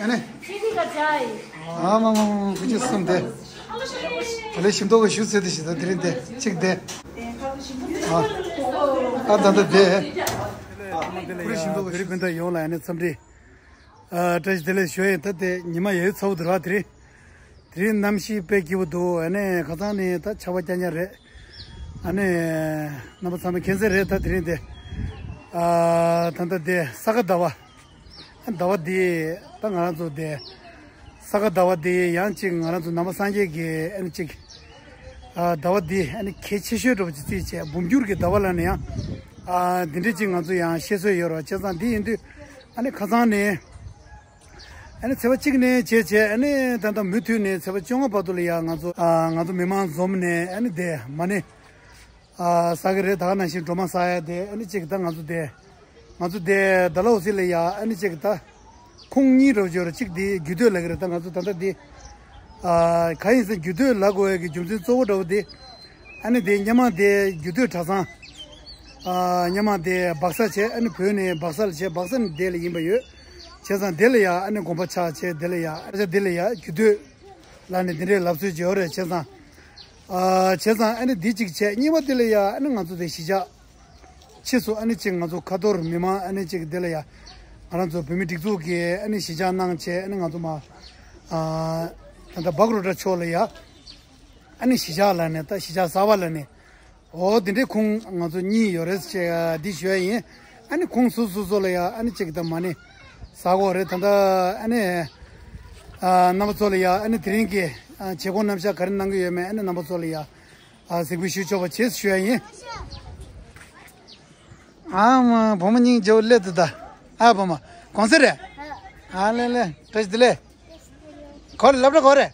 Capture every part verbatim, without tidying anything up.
ཨ་ནི། ཁྱེད་ཀྱི་ག་ཅའི། ཨ་མ་མ་མ་མ། ཁུ་ཆུ་གསུམ་དེ། ད་ལས་ཞིམ་མདོག་གི་ཞུ་ཚེ་དེ་ཞིག་ད་དེ་རིང་དེ་གཅིག་དེ། ཨ། ཨ་ད་ད་དེ། ཁུ་རེ་ཞིམ་མདོག་གི་ཞུ་ཚེ། ཡོངས་ལ་ཨ་ནི་འཚམས་འདྲི། ཨ་བཀྲ་ཤིས་བདེ་ལེགས་ཞུ་ཡིན། ད་དེ་ཉི་མ་ཡོད་ཚ་བོ་འདུག་ར་དེ་རིང་། དེ་རིང་གནམ་གཤིས་དཔེ་སྐྱིད་པོ་འདུག་ཨ་ནི་ཁ་སང་ནས་ད་ཆར་པ་རྐྱང་རྐྱང་རེད། ཨ་ནི་རྣམ་པ་ཚང་མས་མཁྱེན་གསལ་རེད། ད་དེ་རིང་དེ། ཨ་ད་ལྟ་དེ་ས་ག་ཟླ་བ། ཟླ་བ་འདི་ད་ང་རང་ཚོ་དེ། ས་ག་ཟླ་བ་འདི་ཡང་གཅིག་ང་རང་ཚོ་ནང་པ་སངས་རྒྱས་ཀྱི་ཨ་ནི་གཅིག་ཨ་ཟླ་བ་འདི་ཨ་ནི་གལ་ཆེ་ཤོས་འདྲ་པོ་ཅིག་བརྩིས་བྱས། འབུམ་འགྱུར་གྱི་ཟླ་བ་ལ་ནི་ཡང་། ཨ་འདི་འདྲ་ཅིག་ང་ཚོ་ཡང་བཤད་སྲོལ་ཡོད་རེད། བྱས་ཙང་འདི་ཡིན་དུས་ཨ་ནི་ཁ་སང་ནས། ཨ་ནི་ཚེས་པ་གཅིག་ནས་བྱས་བྱས། ཨ་ནི་ད་ལྟ་མུ་མཐུད་ནས་ཚེས་པ་བཅོ་ལྔ་བར་དུ་ལ་ཡ་ང་ཚོ་ཨ་ང་ཚོ་མི་མང་འཛོམས་ནས་ཨ་ནི་དེ་མ་ཎི་ཨ་བསག་གི་རེད། ད་ག་ནང་བཞིན་སྒྲོལ་མ་བསག་ཡ་དེ་ཨ་ནི་གཅིག་ད་ང་ཚོ་དེ་ང་ཚོ་དེ་ཌལ་ཧོ་སི་ལ་ཡ་ཨ་ནི་གཅིག་ད་ཁོང་གཉིས་འདྲ་པོ་ཅིག་ཡོད་རེད། གཅིག་དེ་རྒྱུད་སྟོད་ལབ་ཀྱི་རེད། ད་ང་ཚོ་ད་ལྟ་དེ་ཨ་གང་ཡིན་ཟེར་རྒྱུད་སྟོད་ལབ་དགོས་ཡ་གི་རྒྱུ་མཚན་གཙོ་བོ་འདྲ་པོ་དེ། ཨ་ནི་དེ་སྔོན་མ་དེ་རྒྱུད་སྟོད་གྲྭ་ཚང་། ཨ་སྔོན་མ་དེ་སྦག་ས་བྱས། ཨ་ནི་བོད་ནས་སྦག་ས་ལ་བྱས། སྦག་ས་ནས་དེ་ལ་ཡིན་པ་ཡོད། བྱས་ཙང་དེ་ལ་ཡ་ཨ་ནི་དགོན་པ་ཆགས་བྱས། དེ་ལ་ཡ་ཨ་ཅག་དེ་ལ་ཡ་རྒྱུད་སྟོད་ལབ་ནས་དེ་འདྲའི་ལབ་སྲོལ་ཅིག་ཡོད་རེད། བྱས་ཙང་། ཨ་བྱས་ཙང་ཨ་ནི་དེ་གཅིག་བྱས། གཉིས་པ་དེ་ལ་ཡ་ཨ་ནི་ང་ཚོ་དེ་གཞིས་ཆགས་ཕྱིས་སུ་ཨ་ནི་གཅིག་ང་ཚོ་ཁ་ཐོར་མི་མང་ཨ་ནི་གཅིག་དེ་ལ་ཡ་ང་རང་ཚོ་བོད་མི་སྒྲིག་འཛུགས་ཀྱི་ཨ་ནི་གཞིས་ཆགས་གནང་བྱས། ཨ་ནི་ང་ཚོ་མ་ཨ་ད་ལྟ་བག་རོ་ཊ་ཕྱོགས་ལ་ཡ་ཨ་ནི་གཞིས་ཆགས་ལབ་ནས། ད་གཞིས་ཆགས་གསར་པ་ལབ་ནས། འོ་དེ་འདྲའི་ཁོང་ང་ཚོ་གཉིས་ཡོད་རེད་ཅེས་འདི་ཞུ་ཡ་ཡིན། ཨ་ནི་ཁོང་སོ་སོ་སོ་ལ་ཡ་ཨ་ནི་གཅིག་ད་མ་ཎི་བསག་གི་ཡོད་རེད། ད་ལྟ་ཨ་ནི་ཨ་རྣམ་པ་ཚོ་ལ་ཡ་ཨ་ནི་དེ་རིང་གི་ཨ་བྱེད་སྒོ་རྣམ་གཞག་ག་རེ་གནང་གི་ཡོད་མེད་ཨ་ནི་རྣམ་པ་ཚོ་ལ་ཡ་ཨ་གཟིགས་འབུལ་ཞུ་ཆོག་པ་བྱེད་ཞུ་ཡ་ཡིན། ཨ་མ་བུ་མོ་སྙིང་རྗེ་པོ་སླེབས་འདུག་ད། ཨ་བུ་མོ་གུང་སེང་རེད། ཨ་ལེ་ལེ་བཀྲ་ཤིས་བདེ་ལེགས། ག་རེ་སློབ་གྲྭ་ག་རེ།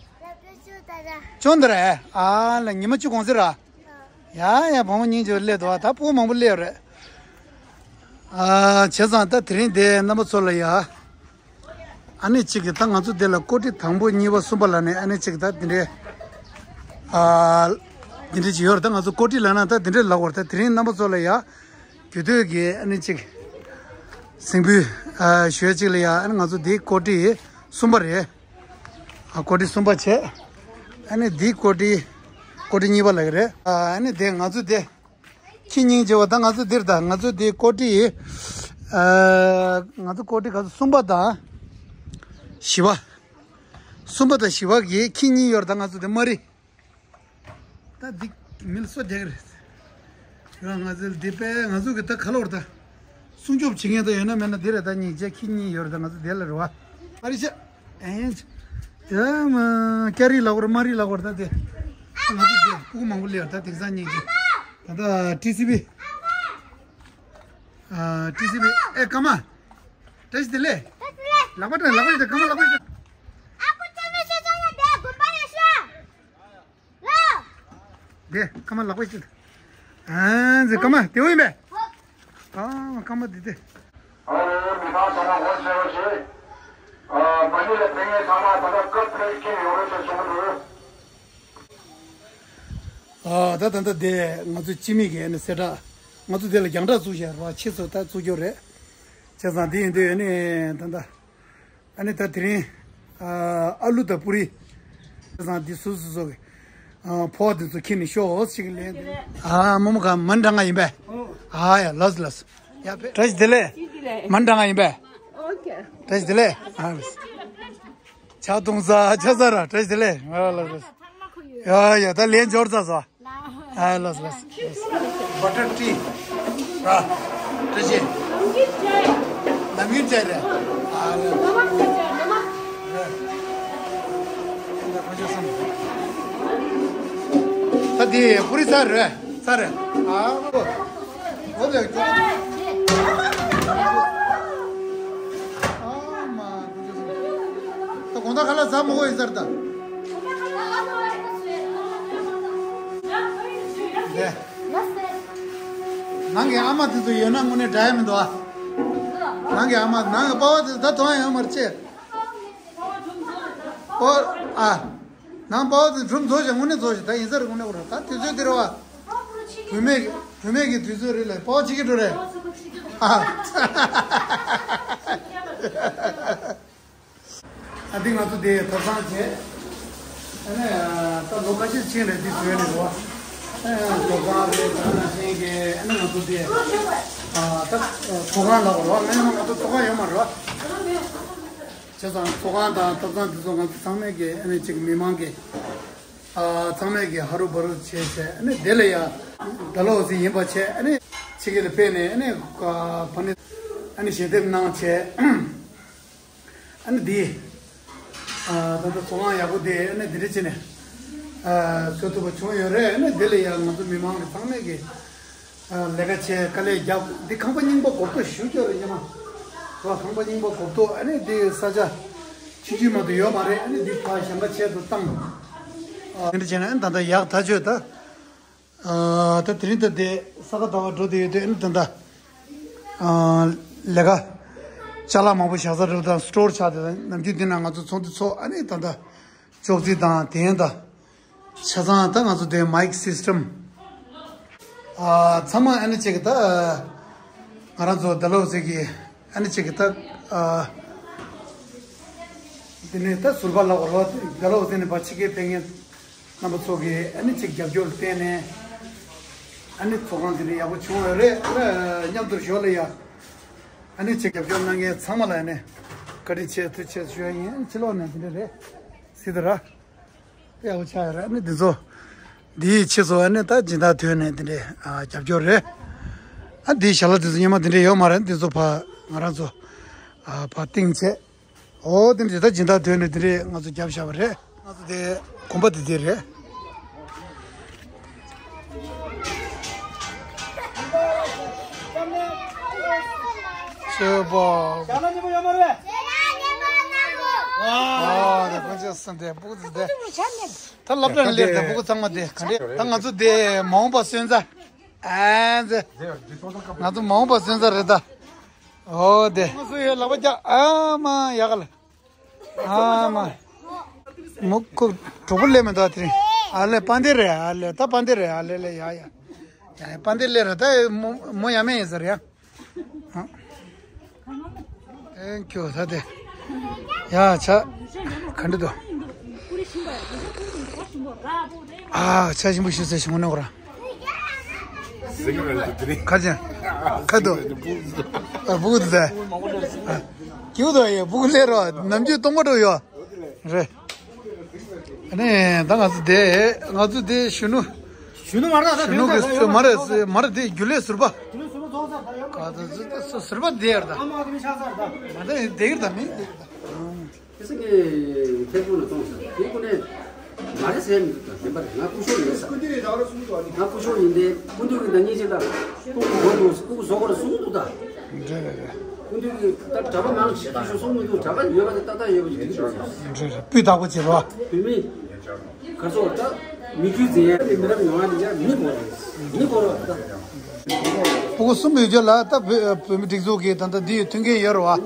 ཆུང་དུ་རེད། ཨ་ལེ་ཉི་མ་བཅུ་གུང་སེང་རེད། ཡ་ཡ་བུ་མོ་སྙིང་རྗེ་པོ་སླེབས་འདུག་ཨ། ད་སྤུ་གུ་མང་པོ་སླེབས་རེད། ཨ་བྱས་ཙང་ད་དེ་རིང་དེ་རྣམ་པ་ཚོ་ལ་ཡ། ཨ་ནི་གཅིག་གི་ད་ང་ཚོ་དེ་ལ་ཀོ་ཊི་དང་པོ་གཉིས་པ་གསུམ་པ་ལབ་ནས་ཨ་ནི་གཅིག་ད་དེ་འདྲའི། ཨ་དེ་འདྲའི་ཅིག་ཡོད་རེད། ད་ང་ཚོ་ཀོ་ཊི་ལབ་ན་ད་དེ་འདྲའི་ལབ་དགོས་རེད། ད་དེ་རིང་རྣམ་པ་ཚོ་ལ་ཡ་རྒྱུད་སྟོད་ཀྱི་ཨ་ནི་གཅིག་གཟིགས་འབུལ་ཨ་ཞུ་ཡ་གཅིག་ལ་ཡ། ཨ་ནི་ང་ཚོ་དེ་ཀོ་ཊི་གསུམ་པ་རེད། ཨ་ཀོ་ཊི་གསུམ་པ་བྱས། ཨ་ནི་འདི་ཀོ་ཊི་ཀོ་ཊི་གཉིས་པ་ལབ་ཀྱི་རེད། ཨ་ནི་དེ་ང་ཚོ་དེ་ཁྱི་སྙིང་རྗེ་པོ། ད་ང་ཚོ་འདིར་ད་ང་ཚོ་དེ་ཀོ་ཊི་ཨ་ང་ཚོ་ཀོ་ཊི་ག་ཚོད་གསུམ་པ་དང་བཞི་པ། གསུམ་པ་དང་བཞི་པ་གི་ཁྱི་གཉིས་ཡོད་རེད། ད་ང་ཚོ་དེ་དམར་རི། ད་འདི་མི་ལ་སོ་རྒྱག་གི་རེད། རང་ང་ཚོ་འདི་པས་ང་ཚོ་གི་ད་ག་ལོར་ད། སྲུང་སྐྱོབ་བྱེད་མཁན་ད་ཡོད་ན་མེད་ན་འདི་རེད། ད་སྙིང་རྗེ་ཁྱི་གཉིས་ཡོད་རེད། ད་ང་ཚོ་དེ་ལ་རེད་བ། ཨ་རི་ཤ། ཨེ། ད་མ་ཀ་རི་ལ་གོར་མ་རི་ལ་གོར་ད་དེ། ང་ཚོ་དེ་སྤུ་གུ་མང་པོ་སླེབས་ད་དེང་སང་སྙིང་རྗེ། ད་ད་ཊི་སི་བི། ཨ་ཊི་སི་བི་ཨེ་ཀ་མ། བཀྲ་ཤིས་བདེ་ལེགས། ལག་པ་སྤྲད། ལག་པ་སྤྲད། ཀ་མ་ལག་པ་སྤྲད། དེ་ཀ་མ་ལག་པ་ཅིག་ཨ་ཟེ་ཀ་མ་དེ་འོ་ཡིན་པས། ཨ་ཀ་མ་དེ་དེ། ཨ་ལོ་མི་ཁ་ཚང་མ་ངོ་ཤེས་པ་ཞིག་ཨ་མ་ཎི་ལ་ཕེབས་མཁན་ཚང་མ་ད་ལྟ་སྐབས་དེར་སྐྱེས་ཡོང་རོགས་བྱེད་གསུང་གི་འདུག་ཨ་ད་ད་ལྟ་དེ་ང་ཚོ་སྤྱི་མི་གི་ཨ་ནི་གསལ་བསྒྲགས། ང་ཚོ་དེ་ལ་རྒྱང་བསྒྲགས་བཙུགས་བཞག་རེད་བ། ཕྱིས་སུ་ད་བཙུགས་རྒྱུ་རེད། བྱས་ཙང་དེ་ཡིན་དུས་ཨ་ནི་ད་ལྟ། ཨ་ནི་ད་དེ་རིང་ཨ་ཨ་ལུ་དང་པུ་རི་བཟང་འདི་སོ་སོ་སོ་གི་ཨ་ཕོ་བ་འདི་ཚོ་ཁྱེར་ནས་ཤོག་ཅིག་ལན། ཨ་རྨོ་མོ་ག་མ་འདྲ་ང་ཡིན་པས། ཨ་ཡ་ལགས་སོ་ལགས་སོ། ཡ་ཕེ་བཀྲ་ཤིས་བདེ་ལེགས། མ་འདྲ་ང་ཡིན་པས། བཀྲ་ཤིས་བདེ་ལེགས། ཨ་ལགས་སོ། ཆ་གཏོང་ས་ཆ་ས་ར་བཀྲ་ཤིས་བདེ་ལེགས། ཨ་ལགས་སོ། ཡ་ཡ་ད་ལན་འབྱོར་ཚར་སོང་། ཨ་ལགས་ལགས་ལགས། བ་ཏྲ་ཏི། ར། བཀྲ་ཤིས། ནམ་རྒྱུན་བྱས་རེད། ཨ་ལགས། ད་དེ་པུ་རི་ཚར་རེད། ཚར་རེད། ཨ་ལོ། འོ་ལེ་ཅོ། ཨ་མ། ད་དགོང་དག་ཁ་ལག་ཟ་མི་དགོས་ཡིན་ས་རེད་ད། ནང་གི་ཨ་མ་དེ་ཚོ་ཡོད་ན་དངོས་གནས་དྲག་ཡ་མི་འདུག་ཨ། ནང་གི་ཨ་མ། ནང་གི་པ་ཕ་དེ་ད་དོན་ཡོད་མ་རེད་ཅེ། ཨོ་ཨ། ནང་པ་ཕ་དེ་གྲུབ་རྫོགས་ཤག་དངོས་གནས་རྫོགས་ཤག་ད་ཡིན་ས་རེད། དངོས་གནས་ཁོ་རང་ད་དུས་ཚོད་དེ་རེད་བ། བུད་མེད་ཀྱི་བུད་མེད་ཀྱི་དུས་ཚོད་རེད་ལ་པ་ཕ་ཅིག་གི་འགྲོ་རེད། ཨ། ཨ་འདི་ང་ཚོ་དེ་ཐོབ་ཐང་བྱས། ཨ་ནི་ད་ལོ་ཁ་ཤས་ཕྱིན་རེད། འདི་བྱོས་ནས་རོ། ཨ་ཐོབ་ཐང་རེད། ད་ནང་བཞིན་གྱི་ཨ་ནི་ང་ཚོ་དེ་ཨ་ད་ཚོགས་ཁང་ལ་རོ། ང་ང་ཚོ་ཚོགས་ཁང་ཡོད་མ་རོ། བྱས་ཙང་ཚོགས་ཁང་དང་ཐོབ་ཐང་དེ་ཚོ་ང་ཚོ་ཚང་མས་ཀྱི་ཨ་ནི་ཅིག་མི་མང་གི་ཨ་ཚང་མས་ཀྱི་ཧ་རུ་བ་རུ་བྱས་བྱས། ཨ་ནི་དེ་ལ་ཡ་ད་ལོ་ཟིན་ཡིན་པ་བྱས། ཨ་ནི་ཕྱི་རྒྱལ་ལ་ཕེབས་ནས་ཨ་ནི་ཕ་ནི་ཨ་ནི་ཞལ་འདེབས་གནང་བྱས། ཨ་ནི་འདི། ཨ་ད་ལྟ་ཚོང་ཁང་ཡག་པོ་དེ་ཨ་ནི་འདི་འདྲ་བྱས་ནས་ཨ་བཟོ་ཐུབ་པ་བྱུང་ཡོད་རེད། ཨ་ནི་འདི་ལ་ཡང་ང་ཚོ་མི་མང་གི་ཚང་མས་ཀྱི་ཨ་ལས་ཀ་བྱས། དཀའ་ལས་བརྒྱབ། འདི་ཁང་པ་རྙིང་པ་གོ་ཐོས་ཞུ་ཅོག་རེད་ཉི་མ། ཁང་པ་རྙིང་པ་གོ་ཐོས། ཨ་ནི་འདི་ས་ཆ་ཆུང་ཆུང་མ་གཏོགས་ཡོད་མ་རེད། ཨ་ནི་འདི་ཕར་ཞེང་ཁ་ཆེད་དུ་བཏང་། ཨ་འདི་འདྲ་བྱས་ནས་ཨ་ནི་ད་ལྟ་ཡག་ཐག་ཆོད་ད། ཨ་ད་དེ་རིང་ད་དེ་ས་ག་ཟླ་བ་འགྲོ་དེ་ཡོད་དུས་ཨ་ནི་ད་ལྟ་ཨ་ལས་ཀ་ཅ་ལག་མང་པོ་བཞག་ས་རེད། ད་སི་ཊོར་ཆགས་དེ་ནམ་རྒྱུན་འདི་ན་ང་ཚོ་ཚོགས་འདུ་ཚོགས། ཨ་ནི་ད་ལྟ་ཅོག་ཙེ་དང་དེ་ཡན་ད་ཆ་ཚང་ད་ང་ཚོ་དེ་མའིག་སིས་ཊམ་ཨ་ཚང་མ་ཨ་ནི་ཅིག་ད་ང་རང་ཚོ་ད་ལོ་ཟེར་གི་ཨ་ནི་ཅིག་ད་ཨ་དེ་ནས་ད་ཟུར་པ་ལ་འོ་ལོ་ད་ལོ་ཟེར་ནས་ཕར་ཕྱི་རྒྱལ་ཕེབས་མཁན་རྣམ་པ་ཚོ་གིས་ཨ་ནི་ཅིག་རྒྱབ་སྐྱོར་བསྟན་ནས་ཨ་ནི་ཚོགས་ཁང་དེ་འདྲ་ཡག་པོ་བྱུང་ཡོད་རེད། ཨ་མཉམ་དུ་ཞོར་ལ་ཡ་ཨ་ནི་ཅིག་རྒྱབ་སྐྱོར་གནང་མཁན་ཚང་མ་ལ་ཨ་ནི་བཀའ་དྲིན་ཆེ་ཐུགས་རྗེ་ཆེ་ཞུ་ཡ་ཡིན། ཕྱི་ལོགས་ནས་དེ་འདྲ་རེད་སྲིད་དོ་ར། དཔེ་ཡག་པོ་ཆགས་ཡོད་རེད། ཨ་ནི་འདི་ཚོ་འདིའི་ཕྱི་ཚོ་ཨ་ནི་ད་སྦྱིན་བདག་ཐོན་ནས་དེ་འདྲའི་ཨ་རྒྱབ་སྐྱོར་རེད། ཨ་འདིའི་ཞལ་ལག་དེ་ཚོ་སྔོན་མ་དེ་འདྲའི་ཡོད་མ་རེད། འདི་ཚོ་ཕ་ང་རང་ཚོ་ཨ་ཕ་བཏིང་བྱས། ཨོ་དེ་འདྲའི་ད་སྦྱིན་བདག་ཐོན་ནས་དེ་འདྲའི་ང་ཚོ་རྒྱབ་བཞག་པ་རེད། ང་ཚོ་དེ་གོམ་པ་དེ་དེ་རེད། སྤྱོད་པ། ཞག་ལ་ཉིན་མོ་ཡོད་མ་རེད། ཨ་དེ་དཀོན་མཆོག་གསུམ་དེ་སྤུ་གུ་དེ། ད་སློབ་གྲྭ་ནས་སླེབས་དང་སྤུ་གུ་ཚང་མ་དེ་ག་འདྲས། ད་ང་ཚོ་དེ་མ་འོངས་པ་སོན་རྩ། ཨ་ཙི། ང་ཚོ་མ་འོངས་པ་སོན་རྩ་རེད་ད། ཨོ་དེ། ང་ཚོ་ཡོད་ལག་པ་རྒྱག་ཨ་མ་ཡག་ག་ལ། ཨ་མ། མུ་ཁུ་གྲོགས་པོ་སླེབས་མི་འདུག་དེ་རིང་། ཨ་ལེ་དཔལ་ལྡན་རེད། ཨ་ལེ་ད་དཔལ་ལྡན་རེད། ཨ་ལེ་ལེ་ཡ་ཡ། ཡ་ཡ་དཔལ་ལྡན་སླེབས་རེད་ད། མོ་མོ་ཡ་མེད་ཡིན་ཟེར་ཡ། ཨེ་ཁྱོད་ད་དེ། ཡ་ཆ། ག་འདྲ་འདུག་ཨ་ཆ་ཞིམ་པོ་ཞུ་ཟེར་ཞིམ་པོ་ནོ་ར། ཁ་ཅན། ཁ་འདུག་ཨ་སྤུ་གུ་འདུག་ད། ཨ། སྐྱིད་པོ་འདུག་ཡ། སྤུ་གུ་སླེབས་རོགས། ནམ་རྒྱུན་སྟོང་པ་འགྲོ་ཡོད། རེད། ཨ་ནི་ད་ང་ཚོ་དེ་ང་ཚོ་དེ་གཞོན་ནུ། གཞོན་ནུ་མ་རེད་ད། གཞོན་ནུ་གི་མ་རེད། མ་རེད་དེ་རྒྱུན་ལས་ཟུར་པ། གཞོན་ནུ་ཟུར་པ་རྫོགས་ཚར་ད་ཡོད་མ་རེད། ཟུར་པ་དེ་ཡར་ད། ཨ་མ་དེ་མི་ཆགས་ཚར་ད། མ་ད་དེ་གིར་ད་མི་དེ་གིར་ད། ཁྱེད་སེང་གེ་ཐེར་ཕུ་ལ་གཏོང་ས་དེ་ཀུན་ནས་མ་རེད་ཟེར་མི་འདུག་ད་བདེན་པ་རེད། ང་སྐུ་ཞབས་ཡིན་ས། ང་སྐུ་ཞབས་ཡིན་ཏེ་སྐུ་མདུན་གྱི་ད་སྙིང་རྗེ་ད། སྐུ་མགོ་འདུག་སྐུ་བཟོ་དགོས་རེད་གསུངས་འདུག་ད། རེད་རེད་རེད། སྐུ་མདུན་གྱི་ད་གྲྭ་པ་མང་ཞིག་ཞུ་གསུངས་མི་འདུག་གྲྭ་པ་ཡོད་པ་དེ་ཏག་ཏག་ཡོད་པ་ཞིག་འགྲིག་འགྲོ། རེད་རེད། སྤུས་དག་པོ་བྱེད་རོགས། བོད་མི་ག་ཚོད་ད་མི་རྒྱུད་འཛིན་ཡ་དེ་མི་རབས་ཡོང་ཡ་དེ་ཡ་མི་དགོས་རེད། མི་དགོས་རོགས་ད། སྤུ་གུ་གསུམ་ཡོད་རྒྱུ་ལ་ད་བོད་བོད་མི་སྒྲིག་འཛུགས་ཀྱི་ད་ལྟ་འདི་ཡི་མཐུན་རྐྱེན་ཡོད་རེད་བ།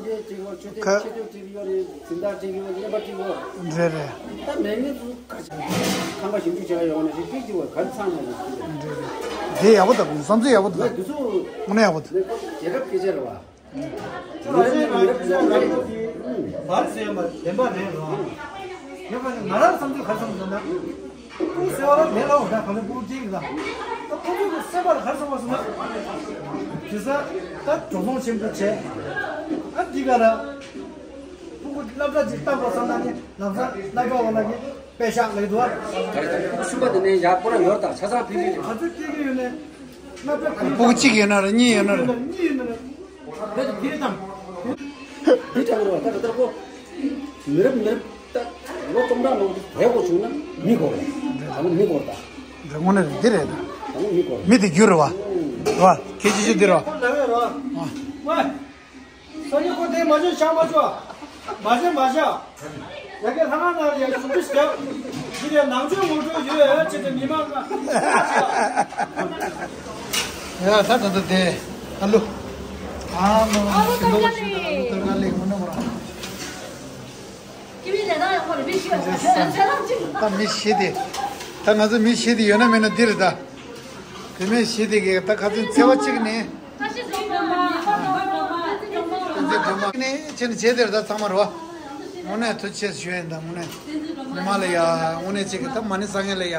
ཁ། འཛིན་བདག་སྤྲད་ཀྱི་ཡོད། སློབ་པ་སྤྲད་ཀྱི་ཡོད། རེད་རེད། ད་མེད་མཁན་ཚོ་ཁ་ཆེ་ཁང་པ་ཞིབ་འཇུག་བྱ་ཡ་ཡོང་ནས་ཞིག་སྤྲད་ཀྱི་ཡོད། ག་རེ་ཚང་ནས་ལ་ཞིག་རེད། རེད་རེད། དེ་ཡག་པོ་འདུག་བསམ་ཚུལ་ཡག་པོ་འདུག་ང་འདི་ཚོ་དངོས་གནས་ཡག་པོ་འདུག་རྒྱལ་ཁབ་སྐད་ཆ་རེད་བ། ང་ཚོའི་མི་རབས་ཚོ་ལ་ཡོད་པ་རེད་རོ། ཡོད་པ་ནི་ང་རང་བསམ་ཚུལ་ག་རེ་བསམ་འདུག་ན། སྤུ་གུ་གསོ་བ་ལ་མེད་ལ་འོ་ད་ག་ལེ་སྤུ་གུ་སྐྱེ་གི་ད། ད་ཁོ་ཚོ་གི་སེམས་པ་ལ་ག་རེ་བསམ་པ་སོང་ན། དེ་ས་ད་འགྲོ་སོང་ཆེན་པོ་བྱས། ཨ་འདི་ག་ལ། སྤུ་གུ་སློབ་གྲྭ་ཅིག་བཏང་དགོས་བསམ་ན་ནི་ལམ་སང་སློབ་གྲྭ་འོག་ལ་གི་དཔེ་ཤག་ལེགས་འདུག་ཨ། སྤུ་གུ་ཤུག་པ་དེ་ནས་ཡག་པོ་ར་ཡོད་དང་ཆ་ཚང་ཕན་ཕན་རེད། ག་ཚོད་སྐྱེ་གི་ཡོད་ནས་སློབ་གྲྭ་གི་སྤུ་གུ་གཅིག་ཡོད་ན་ར་གཉིས་ཡོད་ན་ར། གཉིས་ཡོད་ན་ར། བོད་དུ་ཕི་རི་དང་། འདི་དྲང་རོ་ད་ད་ལྟ་ཁོ། མི་རབས་མི་རབས་ད་ལོ་སྟོང་ཕྲག་ལོ་དེ་གོ་བྱུང་ན་མི་གོ་རེད། ད་ནི་མི་གོ་ད། འདི་དངོས་གནས་འདི་རེད་ད། ད་ནི་མི་གོ་རེད། མི་དེ་རྒྱུ་རེད་བ། རེད་བ། ཁྱེད་ཀྱི་ཆུ་འདི་རེད་བ། ཁོ་ལ་བས་རོ། ཨ། ཝེ། སང་ཉིན་ཁོ་དེ་མ་བྱོས་ཆང་མ་བྱོས། མ་བྱོས་མ་བྱོས། ཡ་གི་ལྷ་ང་ན་ཡ་ཞུ་བིས་ཀྱ། འདི་ལས་ནང་ཆོས་ངོ་སྤྲོད་ཡོད་ཅེས་ཏེ་མི་མང་ང་། ཡ་ད་ད་ད་དེ། ཨ་ལོ། ཨ་མ་མ་ཤི་ལོ་ཤི་ད་ཨ་ལོ་ཏར་ག་ལེགས་མོ་ནོ་ར། ད་མི་ཤི་དེ། ད་ང་ཚོ་མི་ཤི་དེ་ཡོད་ན་མེད་ན་འདི་རེད་ད། དེ་མི་ཤི་དེ་གི་ད་ཁ་ཚིག་འཚེ་བ་གཅིག་ནི། ནི་ཁྱེད་ནི་བྱེད་དེ་རེད་ད་ཚང་མ་རོ། དངོས་གནས་ཐུགས་རྗེ་ཆེ་ཞུ་ཡ་ཡིན། ད་དངོས་གནས་མི་མང་ལ་ཡ་དངོས་གནས་གཅིག་གི་ད་མ་ཎི་བསགས་མཁན་ལ་ཡ་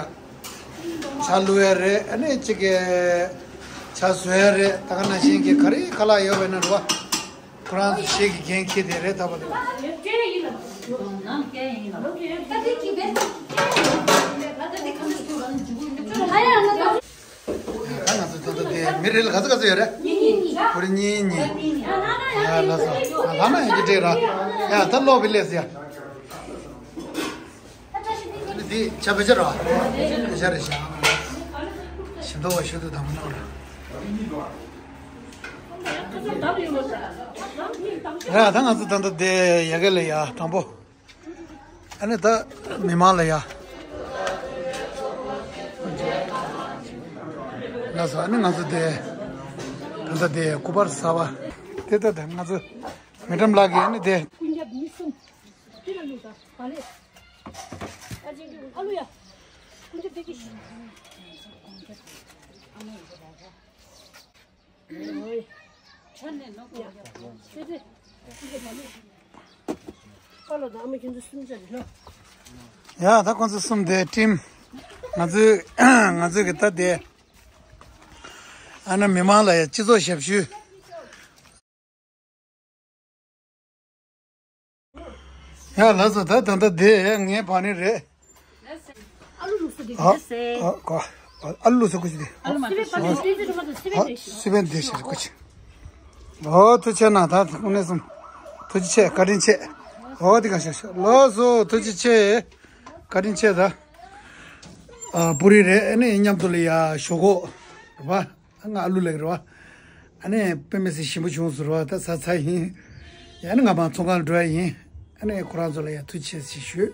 ཇ་བླུགས་ཡ་རེད། ཨ་ནི་གཅིག་གི་ཇ་བཟོ་ཡ་རེད། ད་ག་ནང་བཞིན་གྱི་ག་རེ་ཁ་ལག་ཡོད་པ་ཡིན་ན་རེད་བ། ཁོ་རང་ཚོ་ཤེས་ཀྱི་འགན་འཁྱེར་དེ་རེད། ད་བ་དེ་བ། ད་ང་ཚོ་ད་ལྟ་དེ་མི་རེ་ལ་ག་ཚོད་ག་ཚོད་ཡོད་རེད། ཁོ་རེ་གཉིས་གཉིས། ཡ་ལགས་སོ། ལགས་ན་ཡང་ཅི་འདྲ་ར། ཡ་ད་ལོག་བི་ལེས་ཡ། འདི་ཆ་བེ་ཆ་ར། བེ་ཆ་རེད་ཤག་ཞིམ་མདོག་བ་ཞུ་དུ་དང་མ་ནོར། ཡ་ད་ང་ཚོ་ད་ལྟ་དེ་ཡ་གི་ལ་ཡ་དང་པོ། ཨ་ནི་ད་མི་མང་ལ་ཡ། ལགས་སོ། ཨ་ནི་ང་ཚོ་དེ་ད་ལྟ་དེ་སྐུ་པར་གསར་པ་དེ་ད་ད་ང་ཚོ་མི་ཀྲམ་ལགས་ཀྱི་ཨ་ནི་དེ། ཀུན་ཁྱབ་མི་གསུམ། ཅི་ལ་ལུག་ད་བ་ལེ། ཨ་ལུ་ཡ། ཀུན་ཁྱབ་དེ་ཀི། ཡ་ད་ཁོང་ཚོ་གསུམ་དེ་ཊིམ། ང་ཚོས་ང་ཚོས་གི་ད་དེ་ཨ་ན་མི་མང་ལ་ཡ་སྤྱི་ཚོགས་ཞབས་ཞུ། ཡ་ལགས་སོ། ད་ད་ལྟ་དེ་ངའི་བ་ནི་རེད། ཨ་ལུ་ལུག་སུ་དེ་ཨ་དེ་སེ། ཨ་ཨ་ཨ་ལུ་ལུག་སུ་ཀུ་ཅི་དེ། ཨ་ལུ་མ་དེ་སེ། ཨ་སི་པན་དེ་ཤི་ཀུ་ཅི། ཨོ་ཐུགས་ཆེ་གནང་། ད་དངོས་གནས་སོང་། ཐུགས་རྗེ་ཆེ། བཀའ་དྲིན་ཆེ། ཨོ་དེ་ག་ཤ་ཤ་ལགས་སོ། ཐུགས་རྗེ་ཆེ། བཀའ་དྲིན་ཆེ། ད་ཨ་པུ་རི་རེད། ཨ་ནི་མཉམ་དུ་ལ་ཡ་ཞོག་ཁོག་རེད་པ། ང་ཨ་ལུ་ལགས་རེད་བ། ཨ་ནི་དཔེ་མི་སྲིད་ཞིམ་པོ་བྱུང་སོང་རེད་བ། ད་ཟ་ཚར་ཡིན། ཡ་ཨ་ནི་ང་མ་ཚོང་ཁང་ལ་འགྲོ་ཡ་ཡིན། ཨ་ནི་ཁོ་རང་ཚོ་ལ་ཡ་ཐུགས་རྗེ་ཆེ་ཞུ།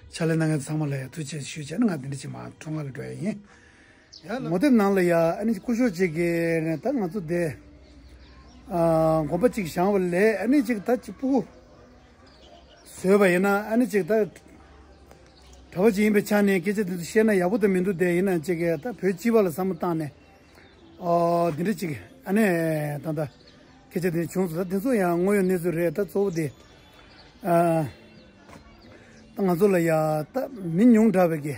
ཕྱག་ལས་གནང་མཁན་ཚང་མ་ལ་ཡ་ཐུགས་རྗེ་ཆེ་ཞུ་བྱས་ནས་ང་དེ་འདྲ་ཅིག་མ་ཚོང་ཁང་ལ་འགྲོ་ཡ་ཡིན། ཡ་ལ་ངོ་དེབ་ནང་ལ་ཡ་ཨ་ནི་སྐུ་ཞབས་ཅིག་གིས་ནས་ད་ང་ཚོ་དེ་ཨ་དགོན་པ་ཅིག་བཞེངས་པ་ལས་ཨ་ནི་ཅིག་ད་ཅིག་སྤུ་གུ་བཟོས་པ་ཡིན་ན་ཨ་ནི་ཅིག་ད་གྲྭ་པ་ཅིག་ཡིན་པའི་ཆ་ནས་སྐད་ཆ་དེ་ཚོ་བཤད་ན་ཡག་པོ་དང་མི་འདུག་དེ་ཡིན་ན་ཅིག་གི་ད་བོད་སྤྱི་པ་ལ་བསམ་བློ་བཏང་ནས། ཨོ་འདི་འདྲ་ཅིག་ཨ་ནི་ད་ལྟ་སྐད་ཆ་དེ་བྱུང་སོང་། ད་དེ་ཚོ་ཡང་དངོས་ཡོད་གནས་ཚུལ་རེད། ད་གཙོ་བོ་དེ་ཨ་ད་ང་ཚོ་ལ་ཡ་ད་མི་ཉུང་དྲགས་པའི་གི་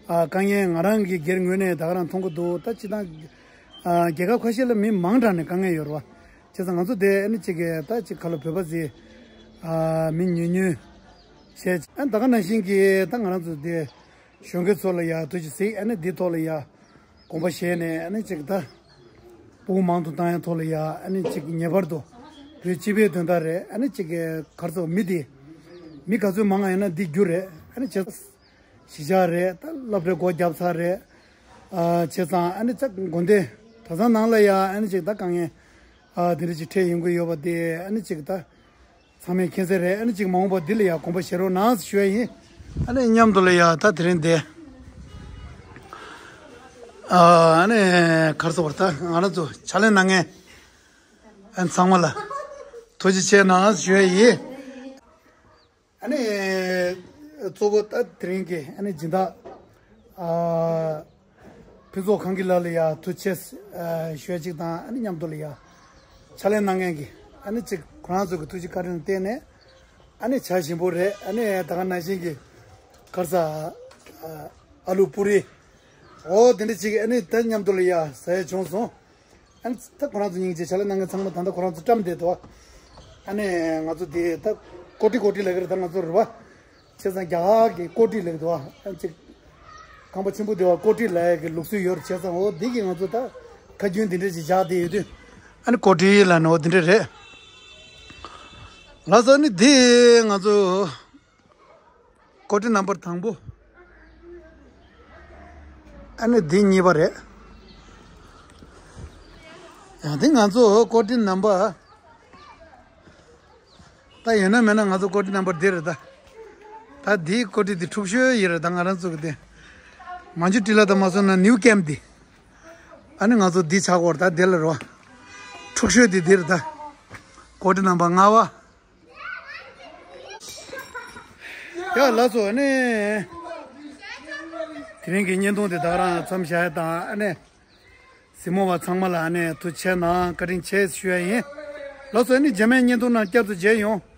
ཨ་དཀའ་ངལ་ང་རང་གི་སྒེར་ངོས་ནས་ད་ག་རང་མཐོང་གི་འདུག་ད་སྤྱི་བཏང་ཨ་རྒྱལ་ཁབ་ཁ་ཤས་ལ་མི་མང་དྲགས་ནས་དཀའ་ངལ་ཡོད་རེད་བ། བྱས་ཙང་ང་ཚོ་དེ་ཨ་ནི་ཅིག་གི་ད་ཅིག་ཁ་ལོ་བོད་པ་ཟེར་ཨ་མི་ཉུང་ཉུང་བྱས། ཨ་ད་ག་ནང་བཞིན་གི་ད་ང་རང་ཚོ་དེ་གཞོན་སྐྱེས་ཚོ་ལ་ཡ་ཐུགས་རྗེ་གཟིགས། ཨ་ནི་འདི་ཐོག་ལ་ཡ་དགོངས་པ་བཞེས་ནས་ཨ་ནི་ཅིག་ད་སྤུ་གུ་མང་དུ་བཏང་ཡ་ཐོག་ལ་ཡ་ཨ་ནི་ཅིག་ངེས་པར་དུ་བོད་སྤྱི་པའི་དོན་དག་རེད། ཨ་ནི་ཅིག་ག་རེ་ཟེར་མི་དེ་མི་ག་ཚོད་མང་ང་ཡིན་ན་འདི་རྒྱུ་རེད། ཨ་ནི་བྱས་གཞིས་ཆགས་རེད། ད་སློབ་གྲྭའི་སྒོ་བརྒྱབ་ཚར་རེད། ཨ་བྱས་ཙང་ཨ་ནི་ཅིག་དགོན་སྡེ་གྲྭ་ཚང་ནང་ལ་ཡ་ཨ་ནི་ཅིག་ད་དཀའ་ངལ་ཨ་དེ་འདྲ་ཅིག་འཕྲད་ཡོང་གི་ཡོད་པ་དེ་ཨ་ནི་ཅིག་ད། ཚང་མས་མཁྱེན་གསལ་རེད། ཨ་ནི་ཅིག་མ་འོངས་པ་འདི་ལ་ཡ་དགོངས་པ་བཞེས་རོགས་གནང་ཞུ་ཡ་ཡིན། ཨ་ནི་མཉམ་དུ་ལ་ཡ་ད་དེ་རིང་འདི་ཨ་ནི་ག་རེ་ཟེར་བ་ད་ང་རང་ཚོ་ཕྱག་ལས་གནང་མཁན་ཨ་ནི་ཚང་མ་ལ་ཐུགས་རྗེ་ཆེ་གནང་ཞུ་ཡ་ཡིན། ཨ་ནི་གཙོ་བོ་ད་དེ་རིང་གི་ཨ་ནི་སྦྱིན་བདག་ཨ་ཕུན་ཚོགས་ཁང་གི་ལགས་ལ་ཡ་ཐུགས་རྗེ་ཆེ་ཨ་ཞུ་ཡ་གཅིག་དང་། ཨ་ནི་མཉམ་དུ་ལ་ཡ་ཕྱག་ལས་གནང་མཁན་གྱི་ཨ་ནི་གཅིག་ཁོ་རང་ཚོ་གི་ཐུགས་རྗེ་བཀའ་དྲིན་ལ་བརྟེན་ནས་ཨ་ནི་ཇ་ཞིམ་པོ་རེད། ཨ་ནི་ད་ག་ནང་བཞིན་གྱི་ག་རེ་ཟེར་ཨ་ལུ་པུ་རི་འོ་དེ་འདྲ་གཅིག་ཨ་ནི་ད་མཉམ་དུ་ལ་ཡ་ཟ་ཡ་བྱུང་སོང་། ཨ་ནི་ད་ཁོ་རང་ཚོ་སྙིང་རྗེ། ཕྱག་ལས་གནང་མཁན་ཚང་མ་ད་ལྟ་ཁོ་རང་ཚོ་བཀྲམ་བསྡད་འདུག་ཨ་ནི་ང་ཚོ་དེ་ད་ཀོ་ཀྲི་ཀོ་ཀྲི་ལབ་ཀྱི་རེད། ད་ང་ཚོ་རེད་བ། བྱས་ཙང་རྒྱ་གར་གྱི་ཀོ་ཀྲི་ལབ་ཀྱི་འདུག་ཨ་ཅིག་ཁང་པ་ཆེན་པོ་དེ་བ་ཀོ་ཀྲི་ལབ་ཡ་གི་ལུགས་སྲོལ་ཡོད་རེད། བྱས་ཙང་འོ་འདི་གི་ང་ཚོ་ད་ཁ་རྒྱུན་འདི་འདྲ་ཞིག་བཞག་བསྡད་ཡོད་དུས་ཨ་ནི་ཀོ་ཀྲི་ལབ་ནི་འོ་འདི་འདྲ་རེད། ལགས་སོ། ཨ་ནི་འདི་ང་ཚོ་ཀོ་ཀྲི་ནམ་བར་དང་པོ། ཨ་ནི་འདི་གཉིས་པ་རེད། ཡང་འདི་ང་ཚོ་ཀོ་ཀྲི་ནམ་བར། ད་ཡོད་ན་མེད་ན་ང་ཚོ་ཀོ་ཀྲི་ནམ་བར་འདི་རེད་ད། ད་འདིའི་ཀོ་ཀྲི་འདི་འཁྲུག་ཤོས་ཡིན་རེད། ད་ང་རང་ཚོ་གི་འདི། མན་ཇུ་ཊི་ལ་དང་མ་སོང་ན་ནིའུ་ཀེམ་འདི། ཨ་ནི་ང་ཚོ་འདི་ཆགས་ཀྱི་ཡོད་རེད། ད་འདི་ལ་རོ། འཁྲུག་ཤོས་འདི་འདི་རེད་ད། ཀོ་ཀྲི་ནམ་བར་ལྔ་པ། ཡ་ལགས་སོ། ཨ་ནི་དེ་རིང་གི་བརྙན་ཐུང་དེ་ད་ག་རང་མཚམས་བཞག་ཡ་དང་། ཨ་ནི་གཟིགས་མོ་བ་ཚང་མ་ལ་ཨ་ནི་ཐུགས་རྗེ་ཆེ་གནང་། བཀའ་དྲིན་ཆེ་ཞུ་ཡ་ཡིན། ལགས་སོ། ཨ་ནི་རྗེས་མའི་བརྙན་ཐུང་ནང་བསྐྱར་དུ་མཇལ་ཡོང་།